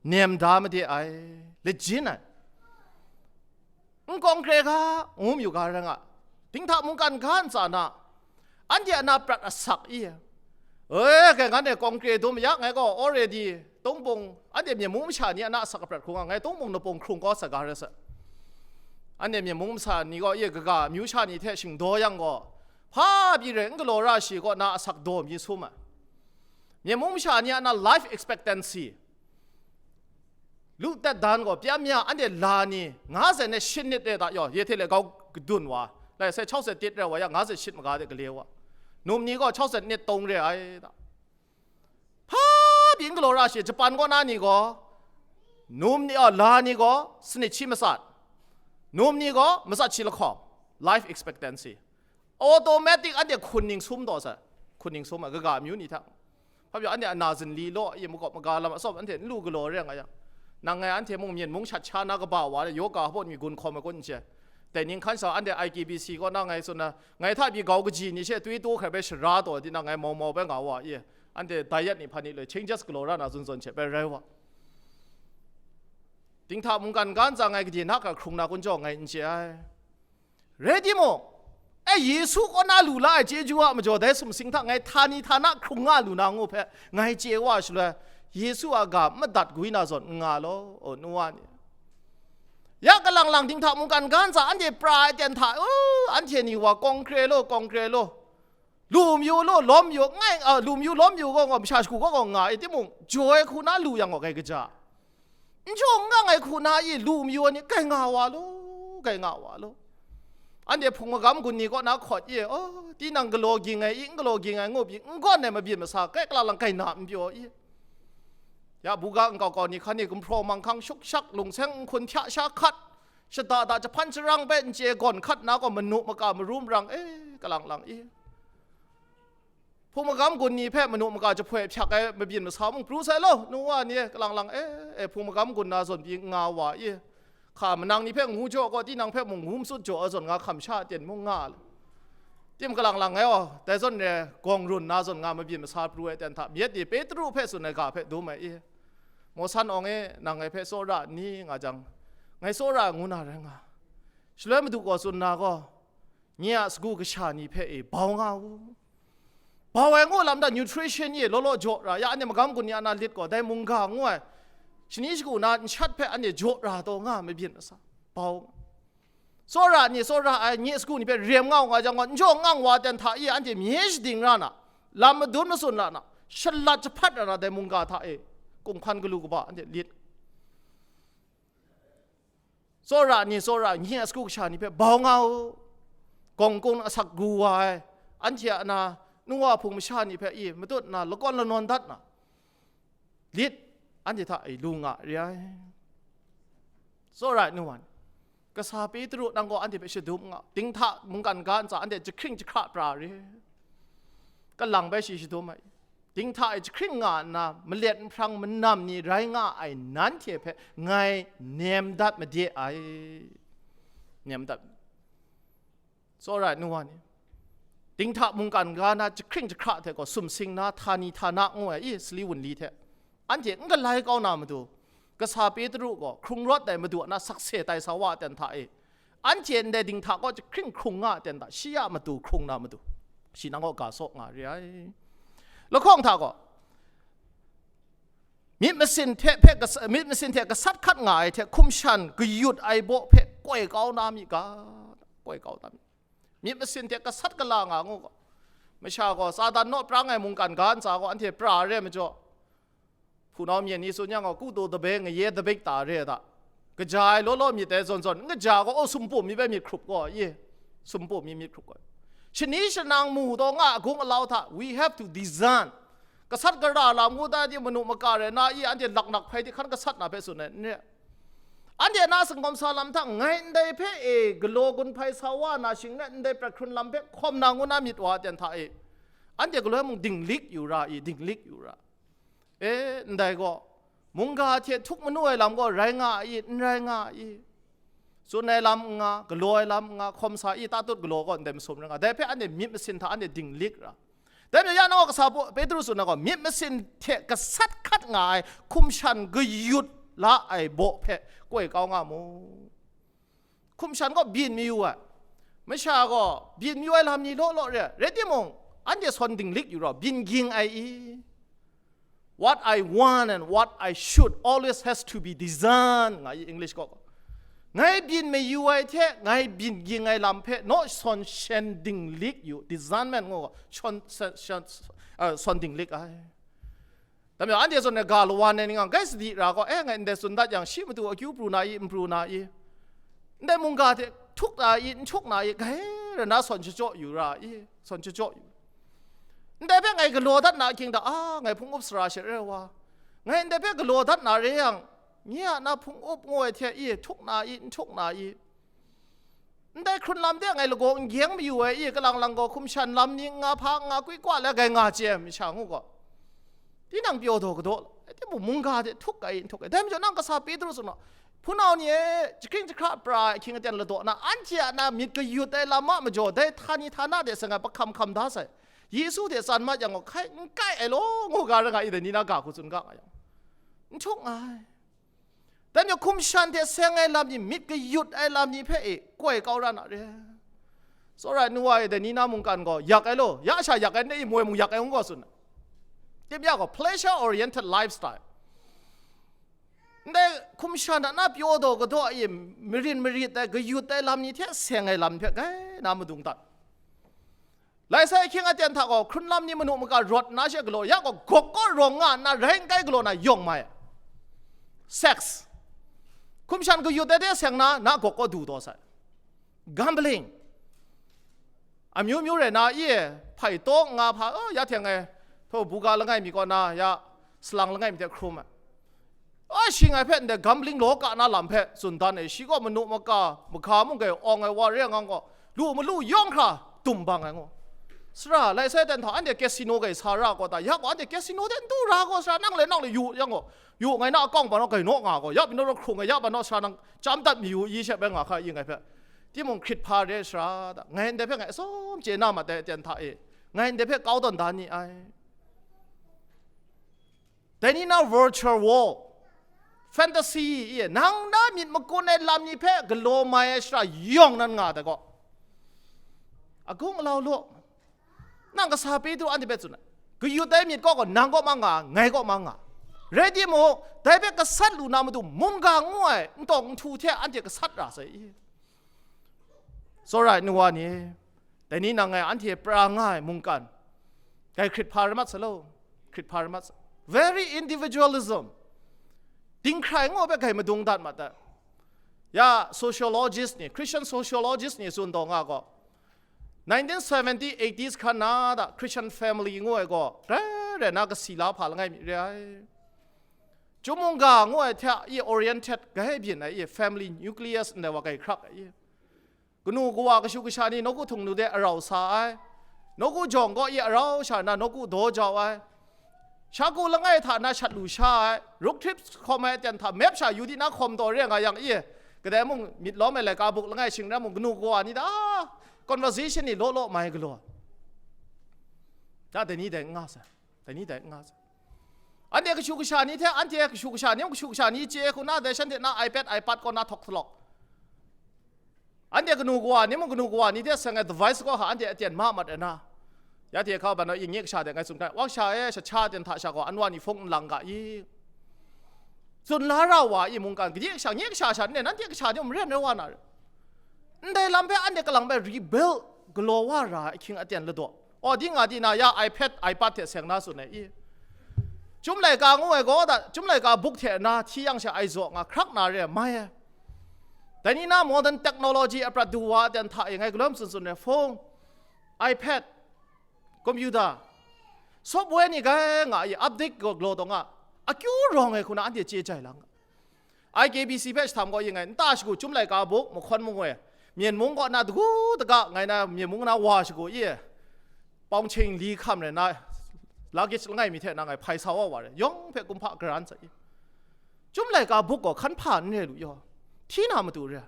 nem da made ai, lajin ai. N kawng kre ga, ngu mayu ga rai nga. Dinghta mungkan ga ntsa na, anhte a na prat asak i. E, kai ngan e kawng kre dum ya, ngai gaw already, tungpung, anhte myen mung masha ni a na asak aprat hkru nga, ngai tungpung napung hkrung kau sa ga rai sa. Anhte myen mung masha ni gaw, ye kaga, amyu sha ni hte shingdaw yang gaw, hpa pyi re, n galaw ra shi kaw na asak daw mi sum ai. Myen mung masha ni a na life expectancy, lu tet dan gaw, pyam ya, anhte la ni, nga zain e shit nit re ta yaw, ye hte le gau kadun wa, lai sai chau set tit re wa ya, nga zain shit maga de gale wa. Num ni gaw chau set nit tawng re ai ta. Hpa byin galaw ra shi, Japan kaw na ni gaw, num ni, a, la ni gaw, sanit shi matsat, num ni gaw, matsat shi lahkawng, life expectancy. Automatic anhte hkun ning sum taw sai, hkun ning sum ai, kaga amyu ni hta. Hpa pyi anhte a na zinli law, i makawp maga lam atsawm anhte n lu galaw re nga yang, nang ngai anhte mung myen mung shat sha na kaba wa le, yoga hpawt mi gun hkawm ai kun n chye. Dai ning hkan sa anhte I K B C kaw na ngai tsun na, ngai hta pyi gau kaji ni she twi tu hkrai bai shara taw di na ngai mau mau bai nga wa i, anhte diet ni hpa ni loi changes galaw ra na zun zawn she bai rai wa. Dinghta mungkan ga ntsa ngai gade na hkra hkrung na kun jaw ngai n chye ai. Rai timung, e, Yesu kaw na lu la ai chyeju a majaw dai sumsing hta ngai htani htana hkrung nga lu na ngu hpe ngai chye wa shaloi, Yesu a ga madat gwi na zawn n nga law, o, nu wa ni. Ya kalang lang dinghta mungkan ga ntsa anhte pra ai ten hta, o, anhte ni wa kawng kre law, kawng kre law. Lu mayu law, lawm mayu, ngai, a, lu mayu lawm mayu gaw, gaw, masha shagu gaw, gaw, nga ai timung, jaw ai hku na lu yang gaw, kai kaja. N jaw n gang ai hku na i lu mayu ai ni, kai nga wa law, kai nga wa law. Anhte hpung magam gun ni kaw na hkawt i, oh, tinang galaw ging ai i, n galaw ging ai ngu pyi, n gawn ai mabyin masa, kai kala lang kai na n pyaw i. Ya, buga nkau kau ni hkan ni gumhpraw manghkang shukshak, lungseng nhkun hpya sha hkat, shada da jahpan sharang bai n chye gawn hkat na gaw, manu maka marum rang, e, kalang lang i. Hpung magam gun ni hpe manu maka jahpoi hpyak ai mabyin masa mung pru sai law, nu wa ni e, kalang lang e, e, hpung magam gun na zawn pyi nga wa i. Hka manang ni hpe ngu jaw gaw, tinang hpe mung ngu matsut jaw ai zawn nga hkam sha ten mung nga le. Tim kalang lang e aw, dai zawn re gawng run na zawn nga mabyin masa pru ai ten hta, myit ni Petru hpe tsun ai ga hpe dum ai i. Mawsan awng e, nang ngai hpe tsawra n ni nga jang, ngai tsawra ngu na rai nga. Shaloi Madu gaw tsun na gaw, nye a sagu kasha ni hpe e bau nga u. Bau ai ngu lam da nutrition ye law law jaw ra, ya anhte magam gun ni a na lit gaw, dai mungga ngu ai, shani shagu na nshat hpe anhte jaw ra taw nga mabyin masa, bau nga. Tsawra ni tsawra ai, nye sagu ni hpe rem nga u nga jang gaw, n jaw ngang wa ten hta i anhte mye shading ra na, lam madun matsun la na, shalat jahpat ra na dai mungga hta e, kunghkan galu kaba anhte lit. Tsawra ni, tsawra ni a sagu kasha ni hpe bau nga u, gawng kung asak gu wa ai, anhte a na, nu wa hpung masha ni hpe i matut na, lakawn lanawn dat na, lit, anhte hta e lu nga re ai. Tsawra ai nu wa ni, kasa Petru nang gaw anhte hpe shadum nga, dinghta mungkan ga ntsa anhte jahkring jahkra pra re, kalang bai shi shadum ai. Dinghta e jahkring nga nna, malet nhprang manam ni rai nga ai nanhte hpe ngai nem dat made ai. Nem dat. Tsawra ai nu wa ni, dinghta mungkan ga na jahkring jahkra hte gaw sumsing na, htani htana ngu ai i sali wunli hte, anhte n galai kau na matu, kasa Petru gaw hkrung rawt ai Madu a na sakse tai sa wa ai ten hta e, anhte ndai dinghta kaw jahkring hkrung nga ai ten hta, shi a matu hkrung na matu, shi nang kaw ga saw nga re ai. Lahkawng hta gaw, myit masin hte hpe kas-, myit masin hte gasat hkat nga ai hte hkum shan kayut ai baw hpe koi kau na mi ga, koi kau na mi. Myit masin hte gasat gala nga ngu gaw, masha gaw Satan naw prang ai mungkan ga ntsa gaw anhte pra re ai majaw, hpunau myen ni tsun yang gaw, kutu dabe ngaye dabik ta re ai ta, kaja ai law law myit dai zawn zawn, n kaja gaw, oh, sumpum mi bai myit hkrup gaw, ye, sumpum mi myit hkrup gaw, shani shanang mu taw nga agung alau hta, we have to discern. Gasat gara lam ngu ta di, manu maka rai na i, anhte laknak hpai di hkan gasat na hpe tsun ai, n re. Anhte na singkawm sa lam hta, ngai ndai hpe e galaw gun hpai sa wa na shing rai, ndai prat hkrun lam hpe hkawm na ngu na myit wa ten hta e, anhte galoi mung dinglik yu ra i, dinglik yu ra. E, ndai gaw, mungga hte htuk manu ai lam gaw rai nga a i, n rai nga a i? Tsun ai lam n nga, galaw ai lam n nga, hkawm sa i, tatut galaw gaw ndai masum rai nga. Dai hpe anhte myit masin hta anhte dinglik ra. Dai majaw ya nang gaw kasa Pu-, Petru tsun ai gaw, myit masin hte gasat hkat nga ai hkum shan kayut la ai baw hpe koi kau nga mu. Hkum shan gaw byin mayu ai, masha gaw byin mayu ai lam ni law law re ai. Rai timung, anhte sawn dinglik yu rau, byin ging ai i? What I want and what I should always has to be discerned, nga i English kaw. Ngai byin mayu ai hte ngai byin ging ai lam hpe naw sawn shen dinglik yu, discernment ngu gaw, shon, shen, shen, uh, sawn dinglik ai. Dai majaw anhte zawn e ga lawan ai ni nga, gai sadi ra gaw, e, ngai ndai tsun dat yang, shi matu akyu pru na i, n pru na i? Ndai mungga hte htuk na i, n htuk na i, gai ra na sawn shachyaw yu ra i, sawn shachyaw yu. Ndai hpe ngai galaw dat na ahkying hta, a, ngai hpung up sara she rai wa. Ngai ndai hpe galaw dat na re yang, nye a na hpung up ngu ai hte i, htuk na i, n htuk na i? Ndai hkrun lam de ngai lagaw n gyeng mayu ai i, kalang lang gaw hkum shan lam ni n nga, hpa n nga, kwi kwa le gai nga chye ai masha ngu gaw, tinang pyaw daw kadaw law, e, timung mungga hte htuk ai, n htuk ai. Dai majaw nang kasa Petru tsun gaw, hpunau ni e, jahkring jahkra pra ai ahkying aten ladaw na, anhte a na myit kayut ai lam a majaw, dai htani htana de seng ai pahkam hkam da sai. Yesu hte tsan mat yang gaw, hkai n kai ai law, ngu ga ra nga i, dai ni na ga hku tsun ga nga yang, n htuk nga ai. Dai majaw hkum shan hte seng ai lam ni, myit kayut ai lam ni hpe e koi kau ra na re. Tsawra ai nu wa e, dai ni na mungkan gaw yak ai law, ya sha yak ai, ndai moi mung yak ai ngu gaw tsun ai. Tim ya gaw, pleasure oriented lifestyle. Ndai hkum shan a na pyaw daw kadaw e, marin marit ai, kayut ai lam ni hte seng ai lam hpe gai na madung dat. Lai sai ahkying aten hta gaw, hkrun lam ni manu maka rawt nna she galaw, ya gaw gawk kaw rawng nga nna, rai n kai galaw na yawng mai ai. Sex. Hkum shan kayut ai de seng na, na gawk kaw du taw sai. Gambling. Amyu myu rai na, i e, hpai taw nga hpa, oh, ya hte ngai, htaw buga langai mi kaw na, ya salang langai mi hte hkrum ai. A, shi ngai hpe ndai gambling law ka na lam hpe tsun dan e, shi gaw manu maka, mahka mung gai awng ai wa re ai ngang gaw, lu malu yawng hkra dum bang ai ngu. Sara, lai sai ten hta, anhte casino gai sa ra gaw ta, ya gaw anhte casino de n du ra gaw, sara, nang le nang le yu yang gaw, yu ngai na akawng pa naw gai naw nga gaw, ya pyi naw hkrung ai, ya pa naw sara nang chyam dat mayu i she bai nga hka i ngai hpe. Timung hkrit hpa re sara ta, ngai ndai hpe ngai atsawm chye na mat ai ten hta e, ngai ndai hpe kau tawn da ni ai. Dai ni na virtual world, fantasy, i, nang na myit makun ai lam ni hpe galaw mai ai shara yawng nan nga ai gaw, agung alau law, nang kasa Petru anhte hpe tsun ai, kayut ai myit kaw gaw nang kaw ma nga, ngai kaw ma nga. Rai timung, dai hpe gasat lu na matu mungga ngu ai ntawng nhtu hte anhte gasat ra sai i. Tsawra ai nu wa ni, dai ni nang ngai anhte pra nga ai mungkan, Gai hkrit hpa rai mat sa lo, hkrit hpa rai mat sa. Very individualism. Dinghkrai ngu hpe gai madung dat mat ai. Ya sociologist ni, Christian sociologist ni tsun taw nga gaw, nineteen seventy eighties hkan na da Christian family ngu ai gaw, rai rai na kasi la hpa langai mi re ai. Chyum mungga ngu ai hta i oriented gai byin ai i family nucleus ndai wa gai hkrak ai i. Kanu kawa kashu kasha ni nawku htung nu de arau sa ai. Nawku jawng kaw i arau sha na nawku daw jau ai. Shaku langai hta na shat lu sha ai. Ruk trip hkawm ai aten hta mep sha yu di na hkawm taw re nga yang i. Kadai mung myit lawm ai laika buk langai shing rai mung kanu kawa ni da, ah, conversation ni law law mai galaw. Da dai ni dai n nga sa. Dai ni dai n nga sa. Anhte kashu kasha ni hte, anhte kashu kasha ni, kashu kasha ni chye hku na dai shanhte na iPad, iPad kaw na htawk htawk. Anhte kanu kawa ni mung kanu kawa ni hte seng ai device kaw hka anhte aten ma mat ai na. Ya hte hkau ban i nye kasha de ngai tsun hkrai, wa kasha e, sha cha ten hta sha gaw, anwa ni hpung n lang ga i. Tsun la ra wa i mungkan, kade kasha, nye kasha sha n re, nanhte kasha ni maren rai wa na re. Ndai lam hpe anhte kalang bai rebuild galaw wa ra ai ahkying aten ladaw. Aw, di nga di na ya iPad, iPad hte seng na tsun ai i. Chyum laika ngu ai gaw da, chyum laika buk hte na hti yang sha ai zaw nga hkrak na re ai mai ai. Dai ni na modern technology a prat du wa aten hta e ngai galawm tsun tsun ai phone, iPad, computer, software ni gai nga i update gaw galaw taw nga, akyu rawng ai hku na anhte chye jai lang. I K B C hpe shatam gaw yin ngai, nta shagu chyum laika buk, mahkawn mangoi, Myen mung kaw na dagu daga ngai na Myen mung na wa shagu i, paung ching li hkam rai na, luggage langai mi hte na ngai hpai sa wa wa re, yawng hpe kumhpa garan sa i. Chyum laika buk gaw hkan hpa n re lu yaw, hti na matu re.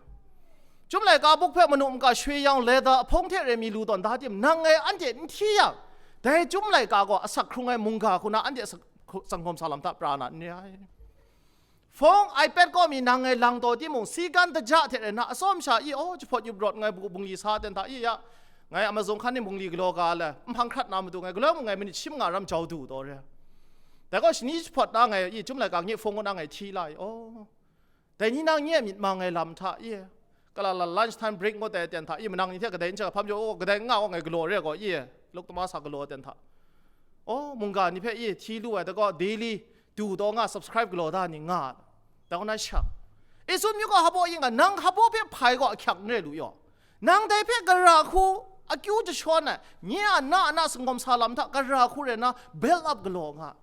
Chyum laika buk hpe manu maka shwe yang leather ahpung hte re mi lu tawn da tim, nang ngai anhte n hti yang, dai chyum laika gaw asak hkrung ai mungga hku na anhte asak hku-, sanghkawm sa lam hta pra na n re ai. Phone, iPad kaw mi nang ngai lang taw timung, si gan daja hte rai na atsawm sha i, aw, jahpawt yup rawt ngai bu-, bungli sa ten hta i ya, ngai Amazon hkan ni bungli galaw ga le, nhpang hkrat na matu ngai galaw mung ngai minit shim nga ram jau du taw re. Dai gaw shani jahpawt na ngai i, chyum laika nye phone kaw na ngai hti la i, aw. Dai ni na nye myit mang ai lam hta i, kalala lunch time break ngut ai ten hta i, manang ni hte kadai n chyaga hpam jaw, aw, kadai n nga aw ngai galaw re gaw i, luk tama sa galaw ten hta. Aw, mungga ni hpe i, hti lu ai, dai gaw daily du taw nga, subscribe galaw da ni nga, dau na shang. Esun myu gaw hpaw yin ga, nang hpaw hpe hpai gaw ahkyak n re lu yaw. Nang dai hpe gara hku akyu jashawn ai, nye a na a na singawm sa lam hta gara hku rai na build up galaw nga.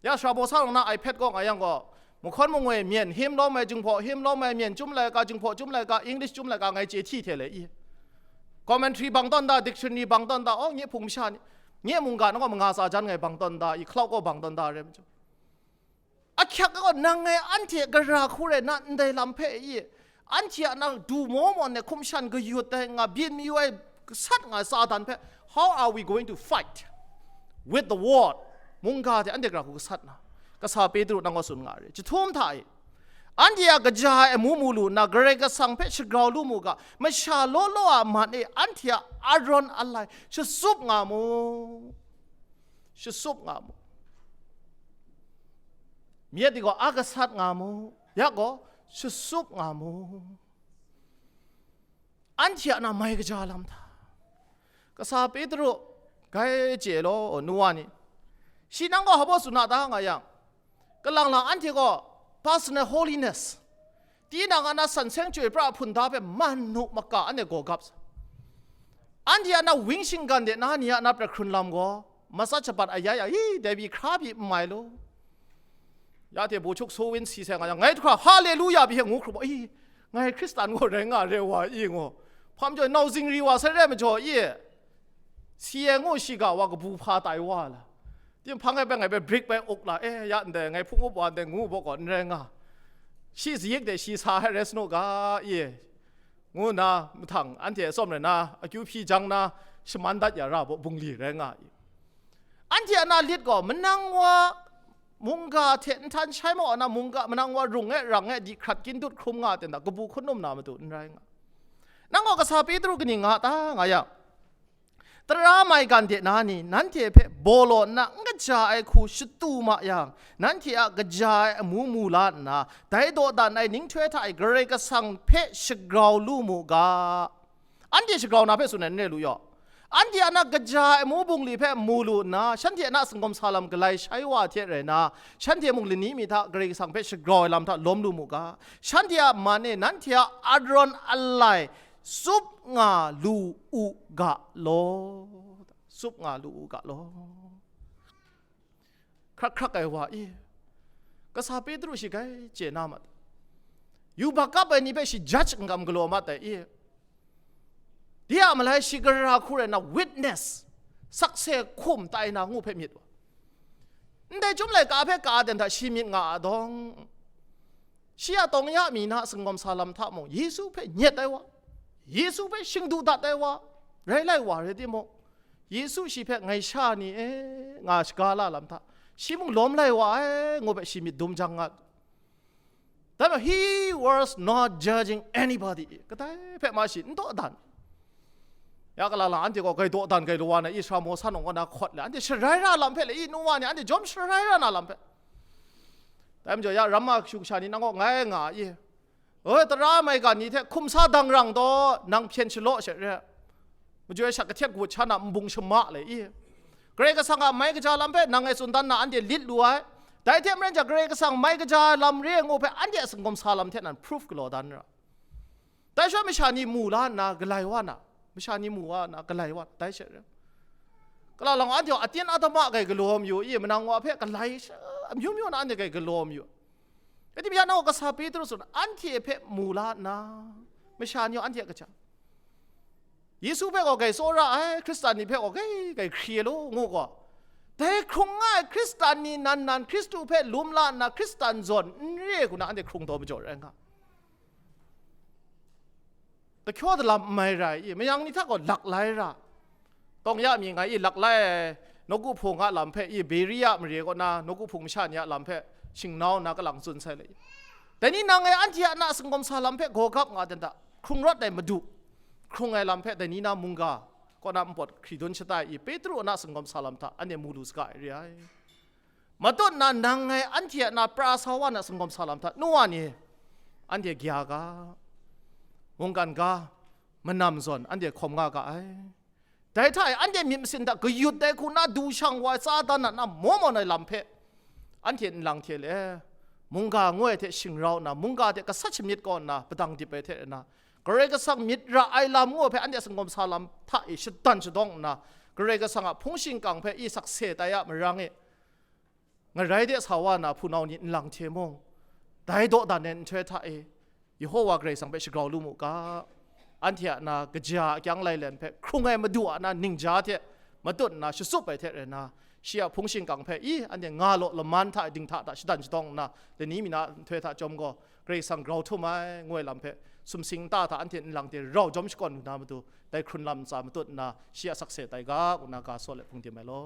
Ya sara baw sa rawng na iPad kaw nga yang gaw, mahkawn mangoi myen, him lawm ai jinghpaw, him lawm ai myen, chyum laika jinghpaw, chyum laika, English chyum laika ngai chye hti hte le i. Commentary bang tawn da, dictionary bang tawn da, aw, nye hpung masha ni, nye mungga na gaw manga tsa jan ngai bang tawn da i, hkalau kaw bang tawn da re majaw. Ahkyak gaw nang ngai anhte gara hku rai na ndai lam hpe i, anhte a na du maw maw ne hkum shan kayut ai nga byin mayu ai gasat nga ai Satan hpe, how are we going to fight with the world? Mungga hte anhte gara hku gasat na, kasa Petru nang gaw tsun nga re, jahtum hta e, anhte a kaja ai amu mu lu nna, Karai Kasang hpe shagrau lu mu ga, masha law law a man e anhte a arawng alai shatsup nga mu, shatsup nga mu. Myit gaw a gasat nga mu, ya gaw shatsup nga mu. Anhte a na mai kaja lam hta, kasa Petru, gai chye law, nu wa ni, shi nang gaw hpaw tsun na ta nga yang, kalang lang anhte gaw personal holiness, tinang a na san seng chyoi pra hpun da hpe man nu maka anhte gaw gap sa. Anhte a na wing shinggan de na ni a na prat hkrun lam gaw, matsat shabat ayai a, i, dai pyi hkra pyi n mai law. Ya hte bu chuk su win si sai nga yang, ngai hkra haleluya pyi hpe ngu hkrup, i, ngai Hkristan gaw rai nga re wa i ngu. Hpam jaw nau zingri wa sai re majaw i, si e ngu shiga wa kabu hpa tai wa la. Tinghpang e bai ngai bai brik bai uk la, e, ya ndai ngai hpung up wa ndai ngu baw gaw n rai nga. Shi zayik de shi sa hai rai sanu ga, i, ngu nna mahtang anhte atsawm rai na, akyu hpyi jang na, shaman dat ya ra baw bungli rai nga i. Anhte a na lit gaw manang wa mungga hte nhtan shai maw a na mungga, manang wa rung e rang e di hkrat kyin dut hkrum nga ten da, kabu hkun num na matu n rai nga. Nang gaw kasa Petru kaning nga ta nga yang, tara maigan de na ni nanhte hpe baw law nna n kaja ai hku shatu ma yang, nanhte a kaja ai amu mu la nna, dai dawdan ai ninghtoi hta e Karai Kasang hpe shagrau lu mu ga. Anhte shagrau na hpe tsun ai n re lu yaw. Anhte a na kaja ai amu bungli hpe mu lu nna, shanhte a na singawm sa lam galai shai wa hte rai nna, shanhte mung lani mi hta Karai Kasang hpe shagrau ai lam hta lawm lu mu ga. Shanhte a man e nanhte a adrawn alai tsup nga lu u ga law. Tsup nga lu u ga law. Hkrak hkrak ai wa e, kasa Petru shi grai chye na mat. Yubak kap ai ni hpe shi judge n kam galaw mat ai e. Di a malai shi gara hku rai na witness, sakse hkum tai na ngu hpe myit wa. Ndai chyum laika hpe ka dan hta shi myit nga a dawng, shi a tawng ya mi na singawm sa lam hta mung, Yesu hpe nyet ai wa, Yesu hpe shingdu dat ai wa, rai lai wa rai timung, Yesu shi hpe ngai sha ni e nga shaga la lam hta, shi mung lawm lai wa ai ngu hpe shi myit dum jang nga. Dai majaw, he was not judging anybody. Kadai hpe ma shi n dawdan. Ya kala lang anhte gaw grai dawdan grai lawa na i, Israel mawsa nang kaw na hkawt le, anhte sharai ra lam hpe le i, nu wa ni anhte jawm sharai ra na lam hpe. Dai majaw ya ramma kashu kasha ni nang kaw ngai nga i, oi, tara maigan ni hte hkum sa dang rang taw, nang hpyen shalaw she re. Majoi sha kahtet gut sha na nbung shama le i. Karai Kasang a mai kaja lam hpe nang e tsun dan na anhte lit lu ai. Dai hte maren jang, Karai Kasang mai kaja lam re ai ngu hpe anhte a singawm sa lam hte nan proof galaw dan ra. Dai sha masha ni mu la nna galai wa na, masha ni mu wa na galai wa, dai she re. Kala lang anhte a tyen a dama grai galaw mayu i, manang wa hpe galai sha, amyu myu na anhte grai galaw mayu. Rai timung, ya nang kasa Petru tsun, anhte hpe mu la nna, masha ni gaw anhte a kaja, Yesu hpe gaw grai tsawra ai, Hkristan ni hpe gaw grai, grai hkri ai lu ngu gaw, dai hkrung nga ai Hkristan ni nan nan Hkristu hpe lum la nna Hkristan zawn n re ai hku na anhte hkrung taw majaw rai nga. Dahkyaw dalam n mai ra i, mayang ni hta gaw lak lai ra. Tawng ya mi nga i lak lai ai, nawku hpung a lam hpe i, Beria mare kaw na nawku hpung masha ni a lam hpe shingnau nna kalang tsun sai le i. Dai ni nang e anhte a na singawm sa lam hpe gaw gap nga dan hta, hkrung rawt ai Madu, hkrung ai lam hpe dai ni na mungga kaw na npawt hkri dun shata i, Petru a na singawm sa lam hta anhte mu lu saga ai re ai. Matut na nang ngai anhte a na pra sa wa na singawm sa lam hta, nu wa ni, anhte gya ga, mungkan ga, manam zawn anhte hkawm nga ga ai. Dai hta e anhte myit masin hta kayut dai hku na du shang wa ai Satan a na maw mawn ai lam hpe anhte nlang hte le, mungga ngu ai hte shingrau nna, mungga hte gasat shamyit kaw nna padang dip ai hte rena, Karai Kasang myit ra ai lam ngu ai hpe anhte singawm sa lam hta e shadan shadawng nna, Karai Kasang a hpung shingkang hpe i sakse tai a marang e, ngarai de sa wa na hpunau ni nlang hte mung, dai dawdan ai nhtoi hta e, Yehowa Karai Kasang hpe shagrau lu mu ga. Anhte a na kaja a kyang lailen hpe hkrung ai Madu a na ningja hte matut nna shatsup ai hte rena, shi a hpung shingkang hpe i anhte nga law laman hta ding hta hta shadan shadawng nna, lani mi na nhtoi hta chyawm gaw, Karai Kasang grau htum ai, ngu ai lam hpe, sumsing nta hta anhte nlang hte rau jawm shakawn lu na matu, dai hkrun lam ntsa matut nna, shi a sakse tai ga, ngu na ga saw let hpung dim ai law.